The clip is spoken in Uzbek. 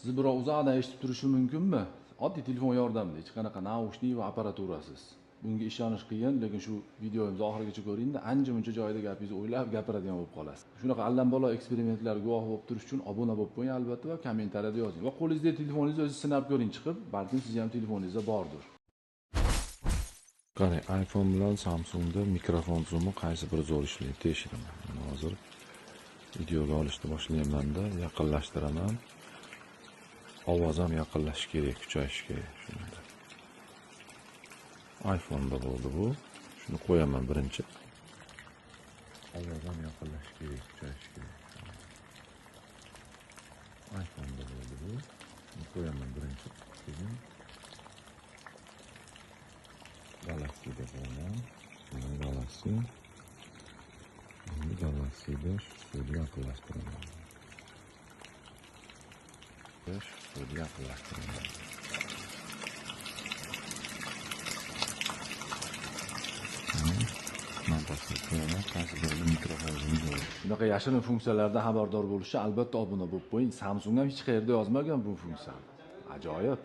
Sizni birov uzoqdan eshitib turishi mumkinmi? Oddiy telefon yordamida, hech qanaqa naushnik va apparaturasiz. Bunga ishonish qiyin, lekin shu videomizni oxirigacha ko'ringda, ancha-muncha joyida gapingizni o'ylab gapiradigan bo'lib qolasiz. Shunaqa allambalo eksperimentlar guvoh bo'lib turish uchun obuna bo'lib qo'ying albatta va kommentariyada yozing. Va qo'lingizdagi telefoningizni o'zingiz sinab ko'ring chiqib, balkim sizni ham telefoningizda bordir. Qarang, iPhone bilan Samsungda mikrofon zoomi qaysi biri zo'r ishlaydi tekshiraman. Mana hozir videoga olishni boshlayman-da, yaqinlashtiraman. Ovoz ham yaqinlashishi kerak, kuchayishi kerak shunda. iPhone'da bo'ldi bu. Shuni qo'yaman birinchi. Ovoz ham yaqinlashishi kerak, kuchayishi kerak. iPhone'da bo'ldi bu. Shuni qo'yaman birinchi. Keyin Galaxy'da qo'yaman. Mana Galaxy. Endi Galaxy'da shu yaqinlashtiraman. Shu yaqinlashtiraman. Shunaqa yashirin funksiyalardan xabardor bo'lish uchun albatta obuna bo'lib qo'ying. Samsung ham hech qayerda yozmagan bu funksiyani. Ajoyib.